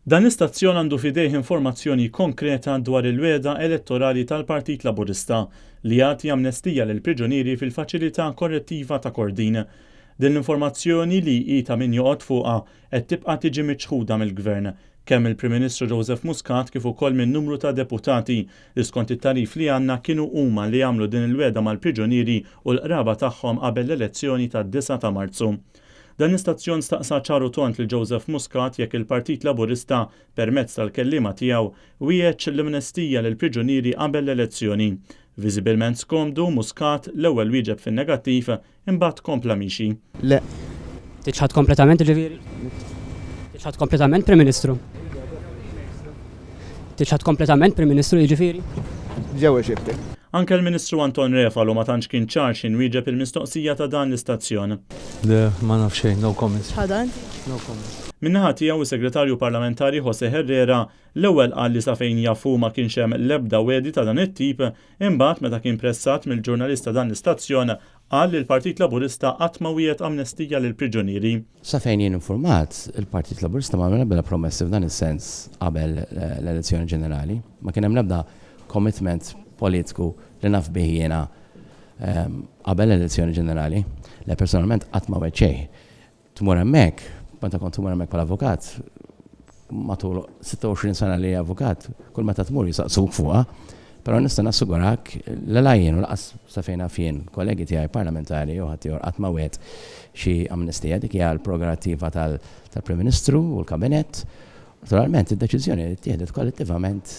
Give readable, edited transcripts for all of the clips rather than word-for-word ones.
Dan l-istazzjon għandu f'idejh informazzjoni konkreta dwar il-wegħda elettorali tal-Partit Laburista li jagħti amnestija lill-priġunieri fil-Faċilità Korrettiva ta' Kordin. Din l-informazzjoni li hi ta' min joqgħod fuqha qed tibqa' tiġi miċħuda mill-Gvern, kemm mill-Prim Ministru Joseph Muscat kif ukoll minn numru ta' deputati li skont it-tagħrif li għandna kienu huma li għamlu din il-wegħda mal-priġunieri u l-qraba tagħhom qabel l-elezzjoni tad-disgħa ta' Marzu. Dan l-istazzjon staqsa ċar u tond lil Joseph Muscat jekk il-Partit Laburista, permezz tal-kelliema tiegħu, wiegħedx l-amnestija lill-priġunieri qabel l-elezzjoni. Viżibilment skomdu, Muscat l-ewwel wieġeb fin-negattiv, imbagħad kompla miexi. Le. Tiċħad kompletament jiġifieri? Tiċħad kompletament, Prim Ministru? Tiċħad kompletament, Prim Ministru, jiġifieri? Ġewwa xifti. Anke l-Ministru Anton Refalo ma tantx kien ċar x'ħin wieġeb il-mistoqsija ta' dan l-istazzjon. Le, ma naf xejn, no comments. Ċħadha inti? No comments. Min-naħa tiegħu is-Segretarju Parlamentari José Herrera l-ewwel qal li sa fejn jaf hu ma kienx hemm l-ebda wegħdi ta' dan it-tip, imbagħad meta kien pressat mill-ġurnalist ta' dan l-istazzjon qal li l-Partit Laburista qatt ma wiegħed amnestija lill-priġunieri. Sa fejn jien infurmat, il-Partit Laburista ma għamel l-ebda promessi f'dan is-sens qabel l-elezzjoni ġenerali. Ma kien hemm l-ebda commitment politiku li naf bih jiena qabel l-elezzjoni ġenerali. Le personalment qatt ma wegħedt xejn. Tmur hemmhekk, meta kont tmur hemmhekk bħala avukat, matul 26 sena li avukat, kull meta tmur jisaqsuk fuqha, però nista' nassigurak li la jien u laqas sa fejn naf jien kollegi tiegħi parlamentari jew ħaddieħor qatt ma wegħed xi amnestija. Dik hija l-prerogattiva tal-Prim Ministru u l-Kabinett. Naturalment id-deċiżjoni ttieħdet kollettivament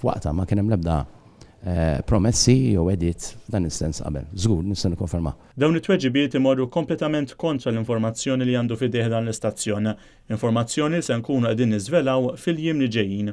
f'waqtha, ma kien hemm l-ebda promessi jew wegħdiet f'dan is-sens qabel. Żgur nista' nikkonferma. Dawn it-tweġibiet imorru kompletament kontra l-informazzjoni li għandu f'idejh dan l-istazzjon. Informazzjoni li se nkunu qegħdin niżvelaw fil-jiem li ġejjin.